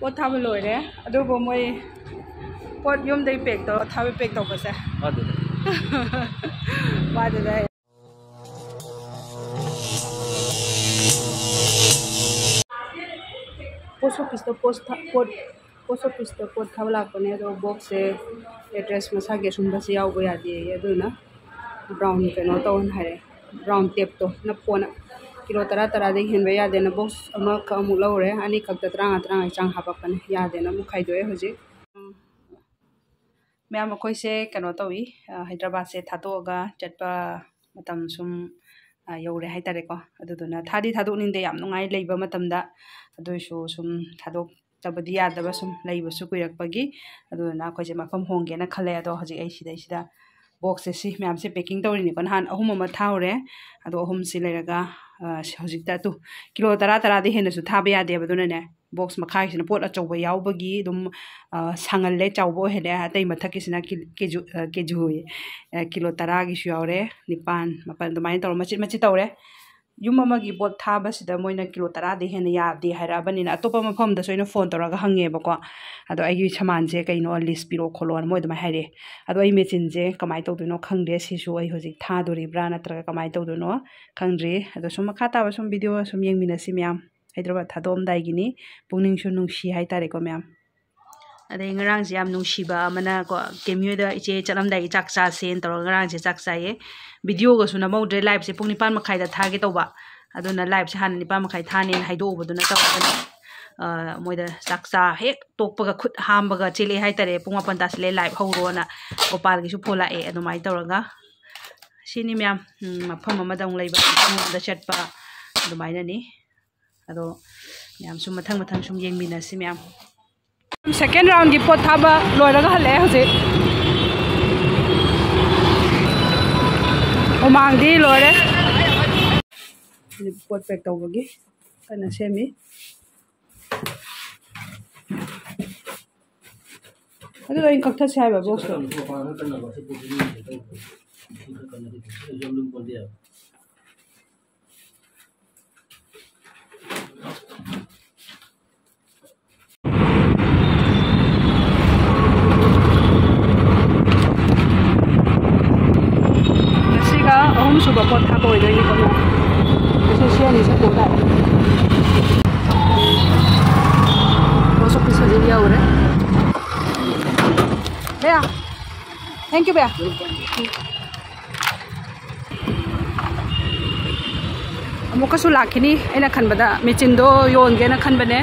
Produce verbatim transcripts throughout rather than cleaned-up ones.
ꯄꯣꯠ ꯊꯥꯕ ꯂꯣꯏꯔꯦ, ꯑꯗꯨꯕꯨ ꯃꯣꯏ ꯄꯣꯠ ꯌꯨꯝꯗꯒꯤ ꯄꯦꯛ ꯇꯧꯔ ꯊꯥꯕ, ꯄꯦꯛ ꯇꯧꯕꯁꯦ꯫ ꯋꯥꯗꯨꯗ꯫ ꯋꯥꯗꯨꯗ꯫ ꯄꯣꯁ ꯑꯣꯐꯤꯁꯇ ꯄꯣꯁ ꯊꯥ-, ꯄꯣꯠ, ꯄꯣꯁ ꯑꯣꯐꯤꯁꯇ ꯄꯣꯠ ꯊꯥꯕ ꯂꯥꯛꯄꯅꯦ, ꯑꯗꯣ ꯕꯣꯛꯁꯁꯦ ꯑꯦꯗ꯭ꯔꯦꯁ ꯃꯁꯥꯒꯤ ꯑꯁꯨꯝꯕꯁꯦ ꯌꯥꯎꯕ ꯌꯥꯗꯦꯌꯦ, ꯑꯗꯨꯅ ꯕ꯭ꯔꯥꯎꯟ ꯀꯩꯅꯣ ꯇꯧꯅ ꯍꯥꯏꯔꯛꯑꯦ, ꯕ꯭ꯔꯥꯎꯟ ꯇꯦꯞꯇꯣ ꯅꯞꯄꯣꯅ꯫ ꯀꯤꯂꯣ ꯇꯔꯥ ꯇꯔꯥꯗꯒꯤ ꯍꯦꯟꯕ ꯌꯥꯗꯦꯅ ꯕꯣꯛꯁ ꯑꯃꯈꯛ ꯑꯃꯨꯛ ꯂꯧꯔꯦ, ꯑꯅꯤꯈꯛꯇ ꯇꯔꯥꯃꯉꯥ ꯇꯔꯥꯃꯉꯥꯒꯤ ꯆꯥꯡ ꯍꯥꯄꯛꯄꯅꯦ, ꯌꯥꯗꯦꯅ ꯑꯃꯨꯛ ꯈꯥꯏꯗꯣꯛꯑꯦ ꯍꯧꯖꯤꯛ꯫ ꯃꯌꯥꯝ, ꯑꯩꯈꯣꯏꯁꯦ ꯀꯩꯅꯣ ꯇꯧꯏ, ꯑ, ꯍꯥꯏꯗ꯭ꯔꯕꯥꯗꯁꯦ ꯊꯥꯗꯣꯛꯑꯒ ꯆꯠꯄ ꯃꯇꯝ ꯁꯨꯝ, ꯑ, ꯌꯧꯔꯦ ꯍꯥꯏꯇꯥꯔꯦꯀꯣ꯫ ꯑꯗꯨꯗꯨꯅ ꯊꯥꯗꯤ ꯊꯥꯗꯣꯛꯅꯤꯡꯗꯦ, ꯌꯥꯝ ꯅꯨꯡꯉꯥꯏ ꯂꯩꯕ ꯃꯇꯝꯗ, ꯑꯗꯨ ꯑꯣꯏꯔꯁꯨ ꯁꯨꯝ ꯊꯥꯗꯣꯛꯇꯕꯗꯤ ꯌꯥꯗꯕ ꯁꯨꯝ ꯂꯩꯕꯁꯨ ꯀꯨꯏꯔꯛꯄꯒꯤ, ꯑꯗꯨꯗꯨꯅ ꯑꯩꯈꯣꯏꯁꯦ ꯃꯐꯝ ꯍꯣꯡꯒꯦꯅ ꯈꯜꯂꯦ꯫ ꯑꯗꯣ ꯍꯧꯖꯤꯛ ꯑꯩ ꯁꯤꯗꯩꯁꯤꯗ ꯕꯣꯛꯁꯁꯦ, ꯁꯤ ꯃꯌꯥꯝꯁꯦ ꯄꯦꯀꯤꯡ ꯇꯧꯔꯤꯅꯤꯀꯣ꯫ ꯅꯍꯥꯟ ꯑꯍꯨꯝ ꯑꯃ ꯊꯥꯎꯔꯦ, ꯑꯗꯣ ꯑꯍꯨꯝꯁꯤ ꯂꯩꯔꯒ, ꯑ, ꯁꯤ ꯍꯧꯖꯤꯛꯇ ꯑꯗꯨ ꯀꯤꯂꯣ ꯇꯔꯥ ꯇꯔꯥꯗꯤ ꯍꯦꯟꯅꯁꯨ ꯊꯥꯕ ꯌꯥꯗꯦꯕ, ꯑꯗꯨꯅꯅꯦ ꯕꯣꯛꯁ ꯃꯈꯥꯒꯤꯁꯤꯅ ꯄꯣꯠ ꯑꯆꯧꯕ ꯌꯥꯎꯕꯒꯤ ꯑꯗꯨꯝ, ꯑ, ꯁꯥꯡꯍꯜꯂꯦ, ꯆꯥꯎꯕ ꯑꯣꯏꯍꯜꯂꯦ꯫ ꯑꯇꯩ ꯃꯊꯛꯀꯤꯁꯤꯅ ꯀꯤ-, ꯀꯦꯖꯨ-, ꯑ, ꯀꯦꯖꯨ ꯑꯣꯏꯌꯦ꯫ ꯑ, ꯀꯤꯂꯣ ꯇꯔꯥꯒꯤꯁꯨ ꯌꯥꯎꯔꯦ, ꯅꯤꯄꯥꯟ, ꯃꯥꯄꯟ ꯑꯗꯨꯃꯥꯏꯅ ꯇꯧꯔ ꯃꯆꯤꯠ ꯃꯆꯤꯠ ꯇꯧꯔꯦ꯫ ꯌꯨꯝ ꯑꯃꯒꯤ ꯄꯣꯠ ꯊꯥꯕꯁꯤꯗ ꯃꯣꯏꯅ ꯀꯤꯂꯣ ꯇꯔꯥꯗꯩ ꯍꯦꯟꯅ ꯌꯥꯗꯦ ꯍꯥꯏꯔꯛꯑꯕꯅꯤꯅ ꯑꯇꯣꯞꯄ ꯃꯐꯝꯗꯁꯨ ꯑꯩꯅ ꯐꯣꯟ ꯇꯧꯔꯒ ꯍꯪꯉꯦꯕꯀꯣ꯫ ꯑꯗꯣ ꯑꯩꯒꯤ ꯁꯥꯃꯥꯟꯁꯦ ꯀꯩꯅꯣ ꯂꯤꯁ ꯄꯤꯔꯛꯑꯣ ꯈꯣꯠꯂꯣꯅ ꯃꯣꯏ ꯑꯗꯨꯃꯥꯏꯅ ꯍꯥꯏꯔꯛꯑꯦ꯫ ꯑꯗꯣ ꯑꯩ ꯃꯦꯆꯤꯟꯁꯦ ꯀꯃꯥꯏꯅ ꯇꯧꯗꯣꯏꯅꯣ ꯈꯪꯗꯦ꯫ ꯁꯤꯁꯨ ꯑꯩ ꯍꯧꯖꯤꯛ ꯊꯥꯗꯣꯔꯤꯕ꯭ꯔꯥ ꯅꯠꯇ꯭ꯔꯒ ꯀꯃꯥꯏꯅ ꯇꯧꯗꯣꯏꯅꯣ ꯈꯪꯗ꯭ꯔꯤ꯫ ꯑꯗꯣ ꯁꯨꯝ ꯃꯈꯥ ꯇꯥꯕ ꯁꯨꯝ ꯚꯤꯗꯤꯑꯣ ꯁꯨꯝ ꯌꯦꯡꯃꯤꯟꯅꯁꯤ ꯃꯌꯥꯝ꯫ ꯍꯥꯏꯗ꯭ꯔꯕꯥꯗ ꯊꯥꯗꯣꯛꯑꯝꯗꯥꯏꯒꯤꯅꯤ꯫ ꯄꯨꯛꯅꯤꯡꯁꯨ ꯅꯨꯡꯁꯤ ꯍꯥꯏꯇꯥꯔꯦꯀꯣ ꯃꯌꯥꯝ꯫ ꯑꯗꯩ ꯉꯔꯥꯡꯁꯦ ꯌꯥꯝ ꯅꯨꯡꯁꯤꯕ ꯑꯃꯅꯀꯣ, ꯀꯦꯃꯤꯍꯣꯏꯗ ꯏꯆꯦ ꯆꯠꯂꯝꯗꯥꯏꯒꯤ ꯆꯥꯛ ꯆꯥꯁꯦꯅ ꯇꯧꯔꯒ ꯉꯔꯥꯡꯁꯦ ꯆꯥꯛ ꯆꯥꯏꯌꯦ꯫ ꯚꯤꯗꯤꯑꯣꯒꯁꯨ ꯅꯝꯍꯧꯗ꯭ꯔꯦ, ꯂꯥꯏꯞꯁꯦ ꯄꯨꯡ ꯅꯤꯄꯥꯟ ꯃꯈꯥꯏꯗ ꯊꯥꯒꯦ ꯇꯧꯕ꯫ ꯑꯗꯨꯅ ꯂꯥꯏꯞꯁꯦ ꯍꯥꯟꯅ ꯅꯤꯄꯥꯟ ꯃꯈꯥꯏ ꯊꯥꯅꯦꯅ ꯍꯥꯏꯗꯣꯛꯎꯕꯗꯨꯅ ꯇꯧꯔꯒꯅꯦ, ꯑ, ꯃꯣꯏꯗ ꯆꯥꯛ ꯆꯥ ꯍꯦꯛ ꯇꯣꯛꯄꯒ ꯈꯨꯠ ꯍꯥꯝꯕꯒ ꯆꯦꯜꯂꯛꯑꯦ ꯍꯥꯏꯇꯥꯔꯦ꯫ "ꯄꯨꯡ ꯃꯥꯄꯟ ꯇꯥꯁꯤꯜꯂꯦ, ꯂꯥꯏꯞ ꯍꯧꯔꯣꯅ" ꯒꯣꯄꯥꯜꯒꯤꯁꯨ ꯐꯣꯟ ꯂꯥꯛꯑꯦ꯫ ꯑꯗꯨꯃꯥꯏꯅ ꯇꯧꯔꯒ ꯁꯤꯅꯤ ꯃꯌꯥꯝ, ꯎꯝ, ꯃꯐꯝ ꯑꯃꯗ ꯑꯃꯨꯛ ꯂꯩꯕ, ꯃꯐꯝ ꯑꯃꯗ ꯆꯠꯄ, ꯑꯗꯨꯃꯥꯏꯅꯅꯤ꯫ ꯑꯗꯣ ꯃꯌꯥꯝꯁꯨ ꯃꯊꯪ ꯃꯊꯪ ꯁꯨꯝ ꯌꯦꯡꯃꯤꯟꯅꯁꯤ ꯃꯌꯥꯝ꯫ ꯁꯦꯀꯦꯟ ꯔꯥꯎꯟꯒꯤ ꯄꯣꯠ ꯊꯥꯕ ꯂꯣꯏꯔꯒ ꯍꯜꯂꯛꯑꯦ ꯍꯧꯖꯤꯛ꯫ ꯍꯨꯃꯥꯡꯗꯤ ꯂꯣꯏꯔꯦ꯫ ꯄꯣꯠ ꯄꯦꯛ ꯇꯧꯕꯒꯤ ꯀꯟꯅ ꯁꯦꯝꯃꯤ꯫ ꯑꯗꯨꯗꯣ ꯑꯩꯅ ꯀꯛꯊꯠꯁꯦ ꯍꯥꯏꯕ ꯕꯣꯛꯁꯇꯣ꯫ ꯁꯨꯕ ꯄꯣꯠ ꯊꯥꯕ ꯑꯣꯏꯗꯣꯏꯅꯤꯀꯣ, ꯃꯌꯥꯝ꯫ ꯉꯁꯤ ꯁꯤ ꯑꯅꯤ ꯁꯠꯇꯣꯛ ꯇꯥꯔꯦ꯫ ꯄꯣꯁ ꯑꯣꯐꯤꯁ ꯍꯧꯖꯤꯛ ꯌꯧꯔꯦ꯫ ꯕꯌꯥ, thank you, ꯕꯌꯥ꯫ ꯑꯃꯨꯛꯀꯁꯨ ꯂꯥꯛꯈꯤꯅꯤ꯫ ꯑꯩꯅ ꯈꯟꯕꯗ ꯃꯦꯆꯤꯟꯗꯣ ꯌꯣꯟꯒꯦꯅ ꯈꯟꯕꯅꯦ,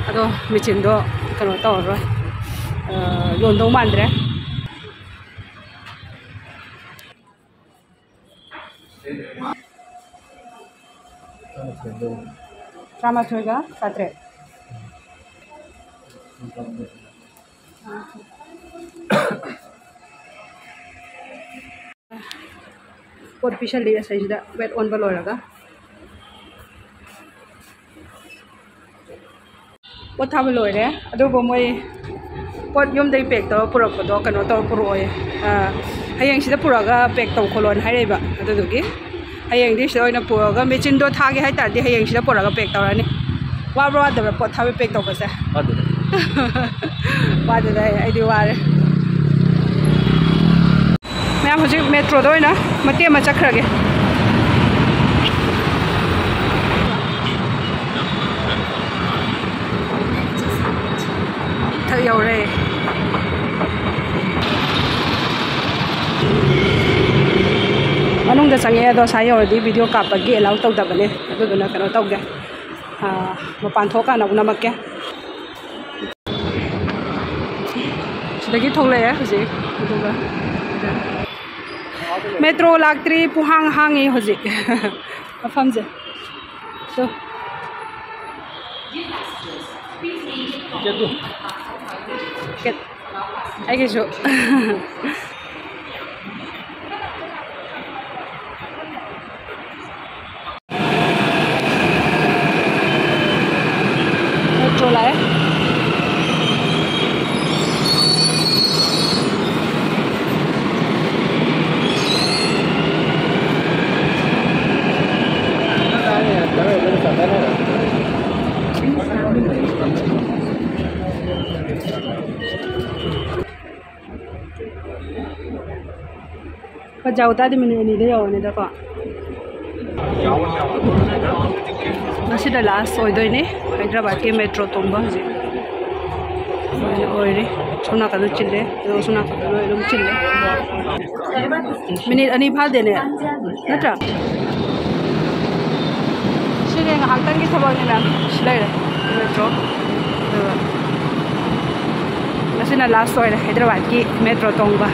ꯑꯗꯣ ꯃꯦꯆꯤꯟꯗꯣ ꯀꯩꯅꯣ ꯇꯧꯔꯔꯣꯏ, ꯑ, ꯌꯣꯟꯗꯧ ꯃꯥꯟꯗ꯭ꯔꯦ꯫ ꯇꯔꯥꯃꯥꯊꯣꯏꯒ ꯆꯥꯇ꯭ꯔꯦꯠ꯫ ꯄꯣꯠ ꯄꯤꯁꯜꯂꯤ ꯑꯁꯩꯁꯤꯗ ꯋꯦꯠ ꯑꯣꯟꯕ ꯂꯣꯏꯔꯒ꯫ ꯄꯣꯠ ꯊꯥꯕ ꯂꯣꯏꯔꯦ, ꯑꯗꯨꯕꯨ ꯃꯣꯏ ꯄꯣꯠ ꯌꯨꯝꯗꯒꯤ ꯄꯦꯛ ꯇꯧꯔ ꯄꯨꯔꯛꯄꯗꯣ ꯀꯩꯅꯣ ꯇꯧꯔ ꯄꯨꯔꯛꯑꯣꯌꯦ꯫ ꯑꯥ, ꯍꯌꯦꯡ ꯁꯤꯗ ꯄꯨꯔꯛꯑꯒ ꯄꯦꯛ ꯇꯧ ꯈꯣꯠꯂꯣꯅ ꯍꯥꯏꯔꯛꯏꯕ꯫ ꯑꯗꯨꯗꯨꯒꯤ ꯍꯌꯦꯡꯗꯤ ꯁꯤꯗ ꯑꯣꯏꯅ ꯄꯨꯔꯛꯑꯒ, ꯃꯦꯆꯤꯟꯗꯣ ꯊꯥꯒꯦ ꯍꯥꯏ ꯇꯥꯔꯗꯤ ꯍꯌꯦꯡ ꯁꯤꯗ ꯄꯨꯔꯛꯑꯒ ꯄꯦꯛ ꯇꯧꯔꯅꯤ꯫ ꯋꯥꯕ꯭ꯔꯥ ꯋꯥꯗꯕ꯭ꯔꯥ ꯄꯣꯠ ꯊꯥꯕ ꯄꯦꯛ ꯇꯧꯕꯁꯦ? ꯋꯥꯗꯦꯗ꯫ ꯋꯥꯗꯦꯗ, ꯑꯩ, ꯑꯩꯗꯤ ꯋꯥꯔꯦ꯫ ꯃꯌꯥꯝ ꯍꯧꯖꯤꯛ ꯃꯦꯇ꯭ꯔꯣꯗ ꯑꯣꯏꯅ ꯃꯇꯦꯛ ꯑꯃ ꯆꯠꯈ꯭ꯔꯒꯦ꯫ ꯊꯛ ꯌꯧꯔꯦ꯫ ꯃꯅꯨꯡꯗ ꯆꯪꯉꯛꯑꯦ, ꯑꯗꯣ ꯑꯁꯥꯏ ꯌꯧꯔꯗꯤ ꯚꯤꯗꯤꯑꯣ ꯀꯥꯞꯄꯒꯤ ꯑꯦꯂꯥꯎ ꯇꯧꯗꯕꯅꯦ, ꯑꯗꯨꯗꯨꯅ ꯀꯩꯅꯣ ꯇꯧꯒꯦ꯫ ꯑꯥ, ꯃꯄꯥꯟ ꯊꯣꯛꯑꯀꯥꯟꯗ ꯑꯃꯨꯛ ꯅꯝꯃꯛꯀꯦ꯫ ꯁꯤꯗꯒꯤ ꯊꯣꯛꯂꯛꯑꯦ ꯍꯧꯖꯤꯛ, ꯑꯗꯨꯒ ꯃꯦꯇ꯭ꯔꯣ ꯂꯥꯛꯇ꯭ꯔꯤ, ꯄꯨꯡꯍꯥꯡ ꯍꯥꯡꯉꯤ ꯍꯧꯖꯤꯛ ꯃꯐꯝꯁꯦ꯫ ꯁꯣ꯫ ꯑꯩꯒꯤꯁꯨ꯫ ꯃꯦꯇ꯭ꯔꯣ ꯂꯥꯛꯑꯦ꯫ ꯄꯟꯖꯥꯎ ꯇꯥꯗꯤ ꯃꯤꯅꯤꯠ ꯑꯅꯤꯗ ꯌꯧꯔꯅꯤꯗꯀꯣ꯫ ꯉꯁꯤꯗ ꯂꯥꯁ ꯑꯣꯏꯗꯣꯏꯅꯤ ꯍꯥꯏꯗ꯭ꯔꯕꯥꯗꯀꯤ ꯃꯦꯇ꯭ꯔꯣ ꯇꯣꯡꯕ꯫ ꯍꯧꯖꯤꯛ ꯑꯣꯏꯔꯤ꯫ ꯁꯣꯝ ꯅꯥꯀꯟꯗ ꯆꯤꯜꯂꯦ, ꯑꯗꯨꯒ ꯁꯣꯝ ꯅꯥꯀꯟꯗ ꯂꯣꯏ ꯑꯗꯨꯝ ꯆꯤꯜꯂꯦ꯫ ꯃꯤꯅꯤꯠ ꯑꯅꯤ ꯐꯥꯗꯦꯅꯦ, ꯅꯠꯇ꯭ꯔꯥ? ꯁꯤꯗꯤ ꯉꯥꯏꯍꯥꯛꯇꯪꯒꯤ ꯊꯕꯛꯅꯤꯅ ꯁꯤ ꯂꯩꯔꯦ ꯃꯦꯇ꯭ꯔꯣ꯫ ꯑꯗꯨꯒ ꯉꯁꯤꯅ ꯂꯥꯁ ꯑꯣꯏꯔꯦ ꯍꯥꯏꯗ꯭ꯔꯕꯥꯗꯀꯤ ꯃꯦꯇ꯭ꯔꯣ ꯇꯣꯡꯕ꯫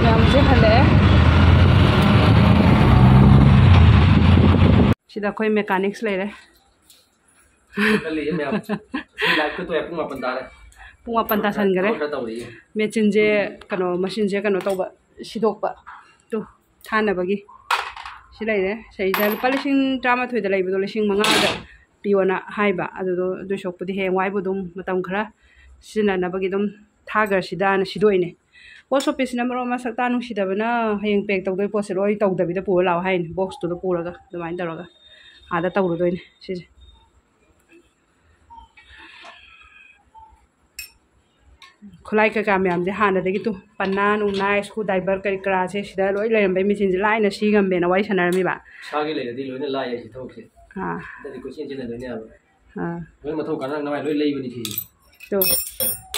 ꯃꯌꯥꯝꯁꯦ ꯍꯜꯂꯛꯑꯦ꯫ ꯁꯤꯗ ꯑꯩꯈꯣꯏ ꯃꯦꯀꯥꯅꯤꯛꯁ ꯂꯩꯔꯦ꯫ ꯀꯜꯂꯤꯌꯦ ꯃꯌꯥꯝ꯫ ꯁꯤ ꯂꯥꯏꯚꯀ ꯇꯣꯛꯑꯦ, ꯄꯨꯡ ꯃꯥꯄꯟ ꯇꯥꯔꯦ꯫ ꯄꯨꯡ ꯃꯥꯄꯟ ꯇꯥꯁꯟꯈꯔꯦ꯫ ꯊꯕꯛ ꯈꯔ ꯇꯧꯔꯤꯌꯦ꯫ ꯃꯦꯆꯤꯟꯁꯦ, ꯀꯩꯅꯣ, ꯃꯁꯤꯟꯁꯦ ꯀꯩꯅꯣ ꯇꯧꯕ, ꯁꯤꯗꯣꯛꯄ꯫ ꯇꯨ, ꯊꯥꯅꯕꯒꯤ꯫ ꯁꯤ ꯂꯩꯔꯦ꯫ ꯁꯤꯗꯩꯗ ꯂꯨꯄꯥ ꯂꯤꯁꯤꯡ ꯇꯔꯥꯃꯥꯊꯣꯏꯗ ꯂꯩꯕꯗꯣ ꯂꯤꯁꯤꯡ ꯃꯉꯥꯗ ꯄꯤꯌꯣꯅ ꯍꯥꯏꯕ꯫ ꯑꯗꯨꯗꯣ, ꯑꯗꯨꯏ ꯁꯔꯨꯛꯄꯨꯗꯤ ꯍꯌꯦꯡꯋꯥꯏꯕꯨ ꯑꯗꯨꯝ ꯃꯇꯝ ꯈꯔ ꯁꯤꯖꯤꯟꯅꯅꯕꯒꯤ ꯑꯗꯨꯝ ꯊꯥꯈ꯭ꯔꯁꯤꯗꯥꯅ ꯁꯤꯗꯣꯛꯏꯅꯦ꯫ ꯄꯣꯁ ꯑꯣꯐꯤꯁꯅ ꯃꯔꯣꯟ ꯑꯃ ꯁꯛꯇꯥ ꯅꯨꯡꯁꯤꯗꯕꯅ ꯍꯌꯦꯡ ꯄꯦꯛ ꯇꯧꯗꯣꯏ ꯄꯣꯠꯁꯦ ꯂꯣꯏ ꯇꯧꯗꯕꯤꯗ ꯄꯨꯔ ꯂꯥꯛꯑꯣ ꯍꯥꯏꯅꯤ꯫ ꯕꯣꯛꯁꯇꯨꯗ ꯄꯨꯔꯒ ꯑꯗꯨꯃꯥꯏꯅ ꯇꯧꯔꯒ ꯑꯥꯗ ꯇꯧꯔꯨꯗꯣꯏꯅꯦ ꯁꯤꯁꯦ꯫ ꯈꯨꯠꯂꯥꯏ ꯀꯩꯀꯥ ꯃꯌꯥꯝꯁꯦ ꯍꯥꯟꯅꯗꯒꯤ ꯇꯨ ꯄꯟꯅꯥ ꯅꯨꯡꯅꯥꯏ, ꯁ꯭ꯀꯨ ꯗꯥꯏꯚꯔ ꯀꯔꯤ ꯀꯔꯥꯁꯦ ꯁꯤꯗ ꯂꯣꯏ ꯂꯩꯔꯝꯕꯩ ꯃꯦꯆꯤꯟꯁꯦ ꯂꯥꯏꯅ ꯁꯤ ꯉꯝꯃꯦꯅ ꯋꯥꯔꯤ ꯁꯥꯟꯅꯔꯝꯃꯤꯕ꯫ ꯏꯁꯥꯒꯤ ꯂꯩꯔꯗꯤ ꯂꯣꯏꯅ ꯂꯥꯏꯌꯦ ꯁꯤ ꯊꯕꯛꯁꯦ꯫ ꯑꯥ꯫ ꯅꯠꯇ꯭ꯔꯗꯤ ꯀꯣꯏꯆꯦꯟ ꯆꯦꯟꯅꯗꯣꯏꯅꯦ ꯍꯥꯏꯕ꯫ ꯑꯥ꯫ ꯂꯣꯏ ꯃꯊꯧ ꯀꯥꯟꯅ ꯅꯃꯥꯏ ꯂꯣꯏ ꯂꯩꯕꯅꯤ ꯁꯤꯁꯦ꯫ ꯇꯣ꯫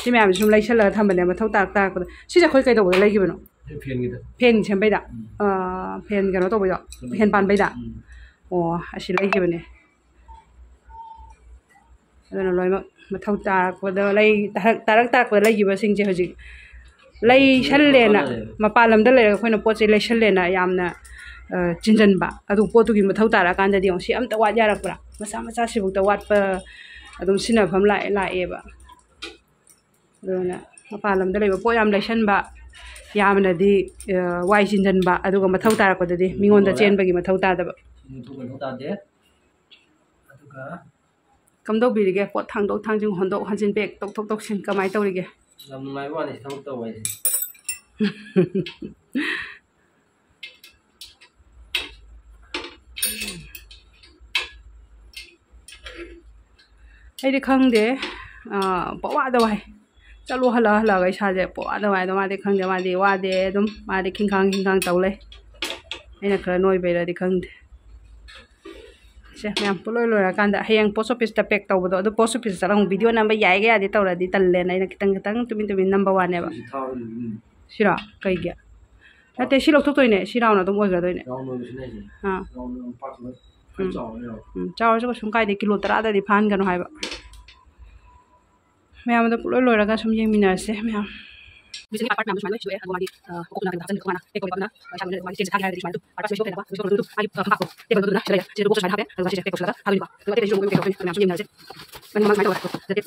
ꯁꯤ ꯃꯌꯥꯝꯁꯦ ꯁꯨꯝ ꯂꯩꯁꯜꯂꯒ ꯊꯝꯕꯅꯦ ꯃꯊꯧ ꯇꯥꯔꯛ ꯇꯥꯔꯛꯄꯗ꯫ ꯁꯤꯁꯦ ꯑꯩꯈꯣꯏ ꯀꯩꯗꯧꯕꯗ ꯂꯩꯈꯤꯕꯅꯣ? ꯐꯦꯟꯒꯤꯗ꯫ ꯐꯦꯟ ꯁꯦꯝꯕꯩꯗ? ꯎꯝ꯫ ꯑꯥ, ꯐꯦꯟ ꯀꯩꯅꯣ ꯇꯧꯕꯩꯗꯣ? ꯎꯝ꯫ ꯐꯦꯟ ꯄꯥꯟꯕꯩꯗ? ꯎꯝ꯫ ꯑꯣ, ꯑꯁꯤ ꯂꯩꯈꯤꯕꯅꯦ꯫ ꯑꯗꯨꯅ ꯂꯣꯏꯅꯃꯛ ꯃꯊꯧ ꯇꯥꯔꯛꯄꯗ ꯂꯩ-, ꯇꯥꯔꯛ, ꯇꯥꯔꯛ ꯇꯥꯔꯛꯄꯗ ꯂꯩꯈꯤꯕꯁꯤꯡꯁꯦ ꯍꯧꯖꯤꯛ ꯂꯩꯁꯜꯂꯦꯅ, ꯀꯥꯟꯅꯔꯦꯕ꯫ ꯃꯄꯥꯟ ꯂꯝꯗ ꯂꯩꯔꯒ ꯑꯩꯈꯣꯏꯅ ꯄꯣꯠ ꯆꯩ ꯂꯩꯁꯜꯂꯦꯅ ꯌꯥꯝꯅ, ꯑ, ꯆꯤꯟꯖꯟꯕ꯫ ꯑꯗꯨ ꯄꯣꯠꯇꯨꯒꯤ ꯃꯊꯧ ꯇꯥꯔꯛꯑꯀꯥꯟꯗꯗꯤ ꯌꯦꯡꯉꯨ, ꯁꯤ ꯑꯝꯇ ꯋꯥꯠ ꯌꯥꯔꯛꯄ꯭ꯔꯥ? ꯃꯆꯥ ꯃꯆꯥꯁꯤꯐꯥꯎꯗ ꯋꯥꯠꯄ ꯑꯗꯨꯝ ꯁꯤꯖꯤꯟꯅꯐꯝ ꯂꯥꯛꯑꯦ, ꯂꯥꯛꯑꯦꯕ꯫ ꯑꯗꯨꯅ ꯃꯄꯥꯟ ꯂꯝꯗ ꯂꯩꯕ ꯄꯣꯠ ꯌꯥꯝ ꯂꯩꯁꯟꯕ, ꯌꯥꯝꯅꯗꯤ, ꯑ, ꯋꯥꯏ ꯆꯤꯟꯖꯟꯕ, ꯑꯗꯨꯒ ꯃꯊꯧ ꯇꯥꯔꯛꯄꯗꯗꯤ ꯃꯤꯉꯣꯟꯗ ꯂꯣꯏꯔꯦ꯫ ꯆꯦꯟꯕꯒꯤ ꯃꯊꯧ ꯇꯥꯗꯕ꯫ ꯁꯤ ꯃꯊꯧ ꯀꯩꯅꯣ ꯇꯥꯗꯦ꯫ ꯑꯗꯨꯒ ꯀꯝꯗꯧꯕꯤꯔꯤꯒꯦ? ꯄꯣꯠ ꯊꯥꯡꯗꯣꯛ ꯊꯥꯡꯖꯤꯟ, ꯍꯣꯟꯗꯣꯛ ꯍꯣꯟꯖꯤꯟ, ꯄꯦꯛ ꯇꯧꯊꯣꯛ ꯇꯧꯁꯤꯟ ꯀꯃꯥꯏꯅ ꯇꯧꯔꯤꯒꯦ? ꯌꯥꯝ ꯅꯨꯡꯉꯥꯏꯕ ꯋꯥꯅꯤ ꯁꯤ ꯊꯕꯛ ꯇꯧꯕ ꯍꯥꯏꯁꯦ꯫ ꯑꯩꯗꯤ ꯈꯪꯗꯦ, ꯑꯥ, ꯄꯋꯥꯗ ꯋꯥꯏ꯫ ꯆꯠꯂꯨ ꯍꯜꯂꯛ ꯍꯜꯂꯛꯑꯒ ꯏꯁꯥꯁꯦ ꯄꯋꯥꯗ ꯋꯥꯏ꯫ ꯑꯗꯣ ꯃꯥꯗꯤ ꯈꯪꯗꯦ, ꯃꯥꯗꯤ ꯋꯥꯗꯦ, ꯑꯗꯨꯝ ꯃꯥꯗꯤ ꯈꯤꯡꯈꯥꯡ ꯈꯤꯡꯈꯥꯡ ꯇꯧ ꯂꯩ꯫ ꯑꯩꯅ ꯈꯔ ꯅꯣꯏꯕꯩꯔꯗꯤ ꯈꯪꯗꯦ꯫ ꯁꯦ ꯃꯌꯥꯝ ꯄꯨꯂꯣꯏ ꯂꯣꯏꯔꯀꯥꯟꯗ ꯍꯌꯦꯡ post office ꯇ pack ꯇꯧꯕꯗꯣ, ꯑꯗꯨ post office ꯇ ꯆꯠꯂꯒ ꯑꯃꯨꯛ video ꯅꯝꯕ ꯌꯥꯏꯒ ꯌꯥꯗꯦ ꯇꯧꯔꯗꯤ ꯇꯜꯂꯦꯅ ꯑꯩꯅ ꯈꯤꯇꯪ ꯈꯤꯇꯪ ꯇꯨꯃꯤꯟ ꯇꯨꯃꯤꯟ ꯅꯝꯕ ꯋꯥꯅꯦꯕ꯫ ꯁꯤꯔꯣ? ꯀꯩꯒꯤ? ꯅꯠꯇꯦ, ꯁꯤ ꯂꯧꯊꯣꯛꯇꯣꯏꯅꯦ, ꯁꯤ round ꯑꯗꯨꯝ ꯑꯣꯏꯈ꯭ꯔꯗꯣꯏꯅꯦ꯫ Round ꯑꯣꯏꯕꯁꯤꯅ ꯑꯩꯁꯦ ꯑꯥ꯫ Round ꯑꯣꯏꯕ ꯄꯥꯛꯁꯤꯅ ꯈꯔ ꯎꯝ꯫ ꯆꯥꯎꯔꯅꯦꯕ꯫ ꯎꯝ, ꯆꯥꯎꯔꯁꯨ ꯀꯩꯁꯨꯝ ꯀꯥꯏꯗꯦ, ꯀꯤꯂꯣ ꯇꯔꯥꯗꯗꯤ ꯐꯥꯍꯟꯒꯅꯨ ꯍꯥꯏꯕ꯫ ꯃꯌꯥꯝ ꯑꯗꯣ ꯄꯨꯂꯣꯏ ꯂꯣꯏꯔꯒ ꯁꯨꯝ ꯌꯦꯡꯃꯤꯟꯅꯔꯁꯦ ꯃꯌꯥꯝ꯫ ꯃꯤꯁꯤꯡꯒꯤ part part ꯃꯌꯥꯝꯗꯣ ꯁꯨꯃꯥꯏꯅ ꯂꯣꯏ ꯁꯨꯑꯦ꯫ ꯑꯗꯣ ꯃꯥꯒꯤ, ꯑ, ꯃꯀꯣꯛ ꯅꯥꯕ ꯍꯥꯞꯆꯤꯟꯕꯗꯣ ꯃꯥꯅ ꯄꯦꯛ ꯇꯧꯕ ꯃꯥꯅ, ꯑ, ꯏꯁꯥ ꯃꯅꯨꯡꯗ ꯃꯥꯒꯤ ꯆꯦꯟꯁꯦ ꯊꯥꯒꯦ ꯍꯥꯏꯔꯗꯤ ꯁꯨꯃꯥꯏꯅ ꯑꯗꯨꯝ part part ꯁꯨꯃꯥꯏꯅ ꯁꯣꯛꯍꯜꯂꯦꯕ꯫ ꯁꯣꯛꯍꯜꯂꯒ ꯑꯗꯨꯝ ꯃꯥꯒꯤ, ꯑ, ꯃꯀꯥꯞꯇꯣ ꯇꯦꯕꯜꯗꯨꯗ ꯁꯤꯗ ꯂꯩꯔꯦ꯫ ꯁꯤꯗ ꯃꯀꯣꯛꯇꯣ ꯁꯨꯃꯥꯏꯅ ꯍꯥꯞꯄꯦ꯫ ꯑꯗꯨꯒ ꯁꯤꯁꯦ ꯄꯦꯛ ꯇꯧꯁꯜꯂꯒ ꯊꯥꯗꯣꯏꯅꯤꯀꯣ꯫ ꯑꯗꯨꯒ ꯑꯇꯩ ꯑꯇꯩꯁꯨ ꯃꯌꯥꯝ ꯁꯨꯝ ꯌꯦꯡꯃꯤꯟꯅꯔꯁꯦ꯫ ꯃꯅꯤꯡ ꯃꯃꯥꯡ ꯁꯨꯃꯥꯏꯅ ꯇꯧꯔꯒ ꯐꯖꯗꯦ꯫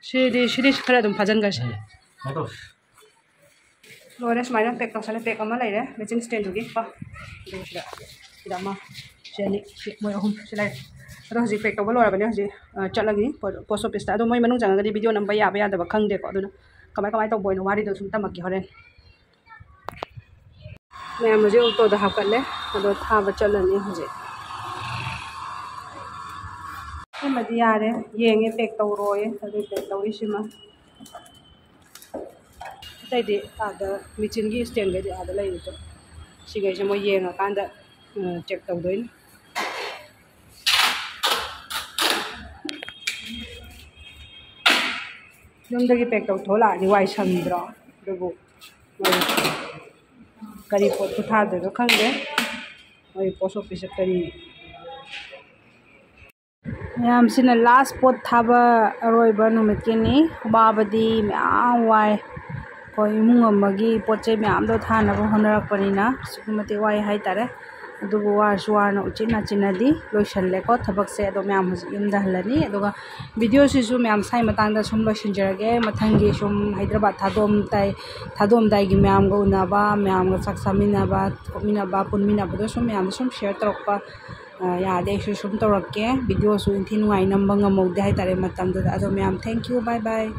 ꯁꯤꯗꯤ, ꯁꯤꯗꯤ ꯈꯔ ꯑꯗꯨꯝ ꯐꯥꯖꯤꯟꯈ꯭ꯔꯁꯦ꯫ ꯂꯣꯏꯔꯦ, ꯁꯨꯃꯥꯏꯅ pack ꯇꯧꯁꯜꯂꯦ꯫ Pack ꯑꯃ ꯂꯩꯔꯦ ꯃꯦꯆꯤꯟ stand ꯗꯨꯒꯤ ꯀꯣ꯫ ꯑꯗꯨꯒ ꯁꯤꯗ, ꯁꯤꯗ ꯑꯃ, ꯁꯤ ꯑꯅꯤ, ꯁꯤ ꯃꯣꯏ ꯑꯍꯨꯝ ꯁꯤ ꯂꯩꯔꯦ꯫ ꯑꯗꯣ ꯍꯧꯖꯤꯛ pack ꯇꯧꯕ ꯂꯣꯏꯔꯕꯅꯦ꯫ ꯍꯧꯖꯤꯛ, ꯑ, ꯆꯠꯂꯅꯤ ꯄꯣ-, post office ꯇ꯫ ꯑꯗꯣ ꯃꯣꯏ ꯃꯅꯨꯡ ꯆꯪꯉꯒꯗꯤ video ꯅꯝꯕ ꯌꯥꯕ ꯌꯥꯗꯕ ꯈꯪꯗꯦꯀꯣ꯫ ꯑꯗꯨꯅ ꯀꯃꯥꯏ ꯀꯃꯥꯏ ꯇꯧꯕ ꯑꯣꯏꯅꯣ ꯋꯥꯔꯤꯗꯣ ꯁꯨꯝ ꯇꯝꯃꯛꯀꯦ ꯍꯣꯔꯦꯟ꯫ ꯃꯌꯥꯝ ꯍꯧꯖꯤꯛ auto ꯗ ꯍꯥꯞꯀꯠꯂꯦ꯫ ꯑꯗꯣ ꯊꯥꯕ ꯆꯠꯂꯅꯤ ꯍꯧꯖꯤꯛ꯫ ꯑꯗꯨ ꯌꯥꯔꯦ, ꯌꯦꯡꯉꯦ, ꯄꯦꯛ ꯇꯧꯔꯣꯌꯦ꯫ ꯑꯗꯨ ꯄꯦꯛ ꯇꯧꯔꯤꯁꯤꯃ ꯑꯇꯩꯗꯤ ꯑꯥꯗ ꯃꯦꯆꯤꯟꯒꯤ ꯏꯁꯇꯦꯟꯒꯩꯗꯤ ꯑꯥꯗ ꯂꯩꯔꯤꯗꯣ, ꯁꯤꯈꯩꯁꯦ ꯃꯣꯏ ꯌꯦꯡꯉꯀꯥꯟꯗ ꯆꯦꯛ ꯇꯧꯗꯣꯏꯅꯤ꯫ ꯌꯨꯝꯗꯒꯤ ꯄꯦꯛ ꯇꯧꯊꯣꯛꯑ ꯂꯥꯛꯑꯗꯤ ꯋꯥꯏ ꯁꯪꯗ꯭ꯔꯣ? ꯑꯗꯨꯕꯨ ꯃꯣꯏ ꯀꯔꯤ ꯄꯣꯠꯄꯨ ꯊꯥꯗꯣꯏꯅꯣ ꯈꯪꯗꯦ꯫ ꯃꯣꯏ ꯄꯣꯁ ꯑꯣꯐꯤꯁꯇ ꯀꯔꯤ ꯃꯌꯥꯝꯁꯤꯅ ꯂꯥꯁ ꯄꯣꯠ ꯊꯥꯕ ꯑꯔꯣꯏꯕ ꯅꯨꯃꯤꯠꯀꯤꯅꯤ꯫ ꯋꯥꯕꯗꯤ ꯃꯌꯥꯝ ꯋꯥꯏ꯫ ꯑꯩꯈꯣꯏ ꯏꯃꯨꯡ ꯑꯃꯒꯤ ꯄꯣꯠ ꯆꯩ ꯃꯌꯥꯝꯗꯣ ꯊꯥꯅꯕ ꯍꯣꯠꯅꯔꯛꯄꯅꯤꯅ ꯑꯁꯨꯛꯀꯤ ꯃꯇꯤꯛ ꯋꯥꯏ ꯍꯥꯏꯇꯥꯔꯦ꯫ ꯑꯗꯨꯕꯨ ꯋꯥꯔꯁꯨ ꯋꯥꯅ ꯎꯆꯤꯟ ꯅꯥꯆꯤꯟꯅꯗꯤ ꯂꯣꯏꯁꯜꯂꯦꯀꯣ ꯊꯕꯛꯁꯦ꯫ ꯑꯗꯣ ꯃꯌꯥꯝ ꯍꯧꯖꯤꯛ ꯌꯨꯝꯗ ꯍꯜꯂꯅꯤ꯫ ꯑꯗꯨꯒ ꯚꯤꯗꯤꯑꯣꯁꯤꯁꯨ ꯃꯌꯥꯝ ꯁ꯭ꯋꯥꯏ ꯃꯇꯥꯡꯗ ꯁꯨꯝ ꯂꯣꯏꯁꯤꯟꯖꯔꯒꯦ꯫ ꯃꯊꯪꯒꯤ ꯁꯨꯝ ꯍꯥꯏꯗ꯭ꯔꯕꯥꯗ ꯊꯥꯗꯣꯛꯑꯝꯗꯥꯏ, ꯊꯥꯗꯣꯛꯑꯝꯗꯥꯏꯒꯤ ꯃꯌꯥꯝꯒ ꯎꯅꯕ, ꯃꯌꯥꯝꯒ ꯆꯥꯛ ꯆꯥꯃꯤꯟꯅꯕ, ꯈꯣꯠꯃꯤꯟꯅꯕ, ꯄꯨꯟꯃꯤꯟꯅꯕꯗꯣ ꯁꯨꯝ ꯃꯌꯥꯝꯗ ꯁꯨꯝ ꯁꯤꯌꯔ ꯇꯧꯔꯛꯄ, ꯑ, ꯌꯥꯔꯗꯤ ꯑꯩꯁꯨ ꯁꯨꯝ ꯇꯧꯔꯛꯀꯦ꯫ ꯚꯤꯗꯤꯑꯣꯁꯨ ꯏꯟꯊꯤ ꯅꯨꯡꯉꯥꯏ ꯅꯝꯕ ꯉꯝꯍꯧꯗꯦ ꯍꯥꯏꯇꯥꯔꯦ ꯃꯇꯝꯗꯨꯗ꯫ ꯑꯗꯣ ꯃꯌꯥꯝ, thank you, bye bye꯫